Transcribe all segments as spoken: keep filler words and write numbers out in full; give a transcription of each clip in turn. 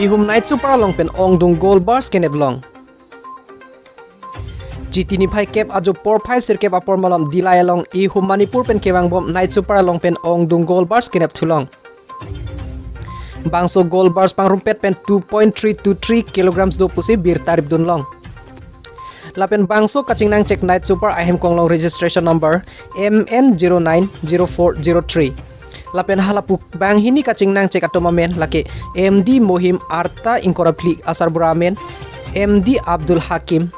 Ihum Night Super along pen ongdung gold bars kenep long. Chiti niphai kep ajo porphai sirkep apor malom Dillai along ihum Manipur pen kevangbom Night Super along pen ongdung gold bars kenep thulong. Bangso gold bars pangrumpet pen two point three two three kilograms do pusi birta ripdun long. Lapen bangso kachingnangchek Night Super ahem konglong registration number M N zero nine zero four zero three. Lapen halapu banghini kachingnangchek atum amen lake M D Mohim arta ingkoi ra phli asarbura amen, M D Abdul Hakim,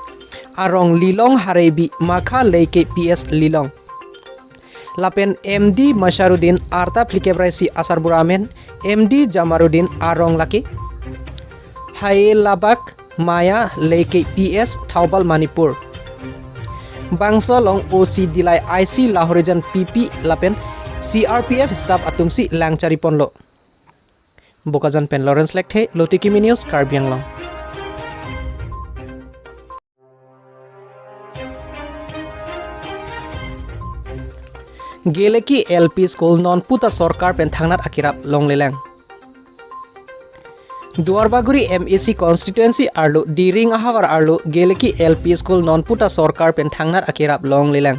arong Lilong Harebi Makha Leike P S Lilong. Lapen M D Masharuddin arta phlikep ra isi asarbura amen, M D Jamaruddin arong lake Haye Labak Maya Leike P S Thoubal Manipur. Bangso along O C Dillai, I C Lahorijan P P lapen C R P F staff atumsi lang chariponlo. Bokajan pen Lawrence Lekthe, Lotiki Mini News, Karbi Anglong. Geleki L P School non puta sorkar pen thangnat akerap longlelang. Duarbagori M A C constituency arlo Diring ahavar arlo Geleki L P School non puta sorkar pen thangnat akerap longlelang.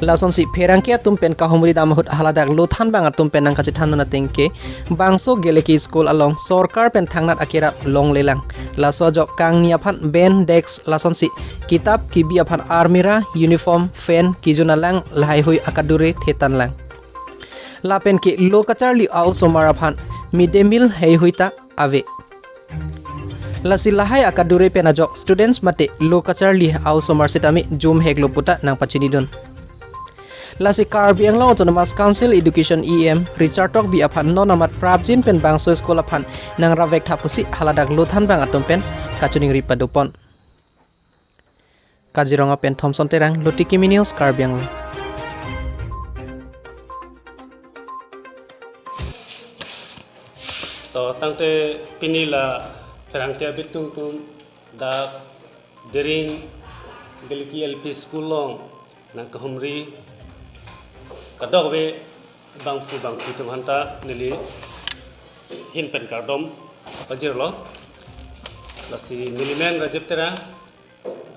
Lasonsi pherangke atum pen kahumri dam ahut haladak lothan bang atum pen nangkachethan dun ateng ke bangso Geleki School along sorkar pen thangnat akerap longlelang. Laso ajok kangni aphan bench, desk lasonsi kitap kebi aphan almirah, uniform, fan kijun alang lahaihui akadure thetanlang. Lapen ke lo kacharli a-osomar aphan mid day meal heihui ta ave. Lasi lahai akadure pen ajok students mate lo kacharli a-osomar sitame jum heklo puta nangpachinidun. Lasi Karbi Anglong Autonomous Council Education E M Richard Tokbi aphan non amat prapjin pen bangso school aphan nangrap vek tha pusi haladak lothan bang atum pen kachiningri padopon. Kaziranga pen Thomson Terang, Lotiki Mini News, Karbi Anglong. To tangte pini la pherangke abitung atum dak Diring Geleki L P School along nangkahumri kadokave bangphu bangphi atum aphanta neli ahin pen kardom pajirlo. Lasi neli men Rajib Terang,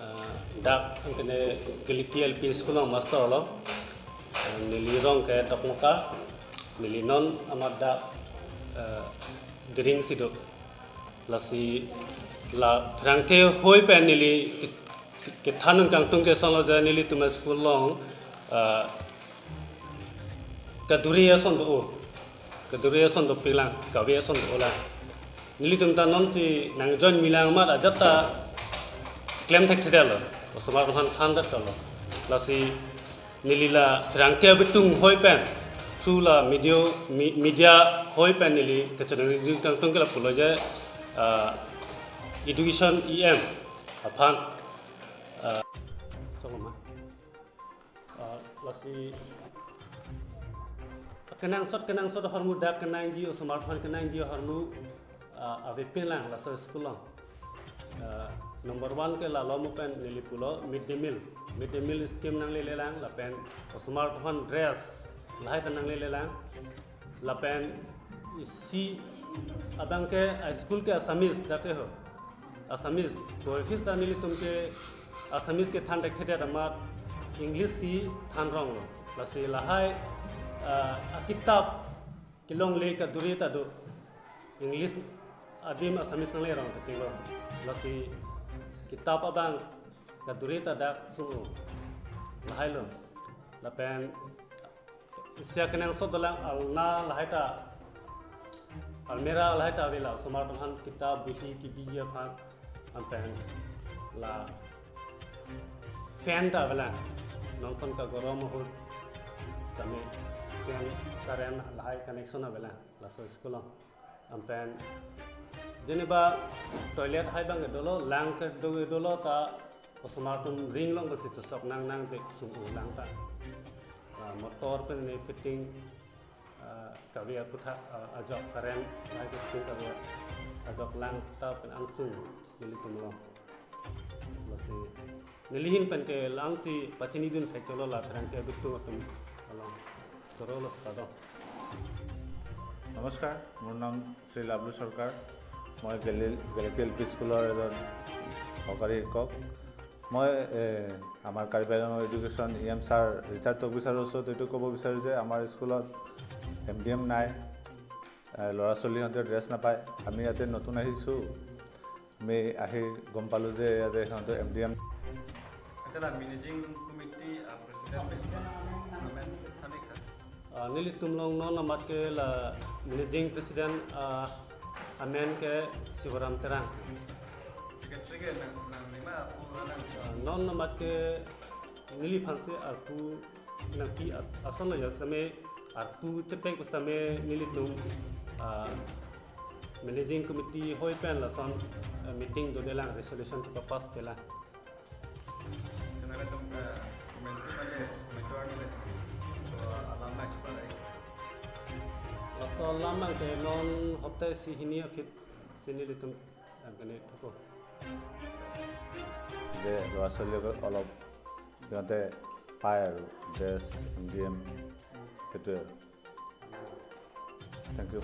ah, dak angkene Geleki L P School along master lo. Ah, neli rong ke Dokmoka, neli non amat dak, ah, Diring si do. Lasi la pherangke hoi pen neli ke-, ke-, kethan kangtung ke asonlo je nelitum school along, ah, kaduri ason do-o, kaduri ason dopiklang, kave ason do-olang. Nelitum ta nonsi nang join milang amat ajat ta klem thekthedetlo, osomar atum aphan thandetlo. Lasi neli la pherangke abitung hoi pen, through la media, mi-, media hoi pen neli kachiningri kangtung ke lapulo je, ah, Education E M aphan, ah, choklo ma. Ah, lasi kenangsot kenangsot ahormu dak kenangji, osomar aphan kenangji ahormu, ah, avepinlang laso school along. Ah, number one ke la lamu pen neli pulo mid day meal. Mid day meal scheme nanglelelang lapen osomar atum aphan dress lahai ta nanglelelang. Lapen isi abang ke, ah, school ke Assamese dak ke ho. Assamese. Boykhis ta nelitum ke Assamese kethan thekthedet amat English si than ronglo. Lasi lahai, ah, akitap kelongle kaduri ta do. English adim Assamese nangle rong ketinglo. Lasi kitap abang kaduri ta dak sung-o. Lahailo. Lapen isi akenangsot dolang alna lahai ta, almirah lahai ta avela, osomar atum aphan kitap bohi kebiji aphan, anpen la fan ta avelang, nonson kagorom ahut tame fan current lahai connection avelang laso school along. Anpen jeneba toilet hai abang dolo, lang kedo dolo ta osomar atum ring along si chesok nang nang dek sung-o lang ta. Ah, motor pen ne fitting, ah, kave aputhak, ah, ajok current hai fitting kave ajok lang ta pen angsung nelitum along. Lasi neli ahin pen ke la-an si pachinidun thekcholo la pherangke abitung atum along. Chorolo, kardom. নমস্কাৰ, মোৰ নাম শ্ৰী লাভলু চৰকাৰ। মই গেলি- Geleki L P স্কুলৰ এজন সহকাৰী শিক্ষক। মই এ, আমাৰ কাৰ্বি আংলঙৰ education E M sir Richard Tokbi ছাৰৰ ওচৰত এইটো ক'ব বিচাৰোঁ যে আমাৰ স্কুলত এম ডি এম নাই। এ, ল'ৰা ছোৱালীহঁতে ড্ৰেছ নাপায়। আমি ইয়াতে নতুন আহিছোঁ, আমি আহি গম পালোঁ যে ইয়াতে সিহঁতৰ M D M Ante la managing committee, uh, president, amen, thanik ha. Ah, nelitum along non amat ke la managing president, ah, amen ke Sivaram Terang. Secretary ke nang, nang lima apo nang. Ah, non amat ke neliphan si arpu nangpi at- ason lo ya same arpu chepek same nelitum, ah, managing committee hoi pen lason, ah, meeting dodelang, resolution chepa pass pelang. Kenapa tuh, eh, momentum aja, momentum aja. So, alam lah, coba lah, ya. Laso alam abang ke non hopta isi hini aphi si nelitum, eh, kene thoko. যে ল'ৰা ছোৱালীসকল অলপ সিহঁতে পায় আৰু dress, M D M, সেইটোৱে আৰু। Thank you.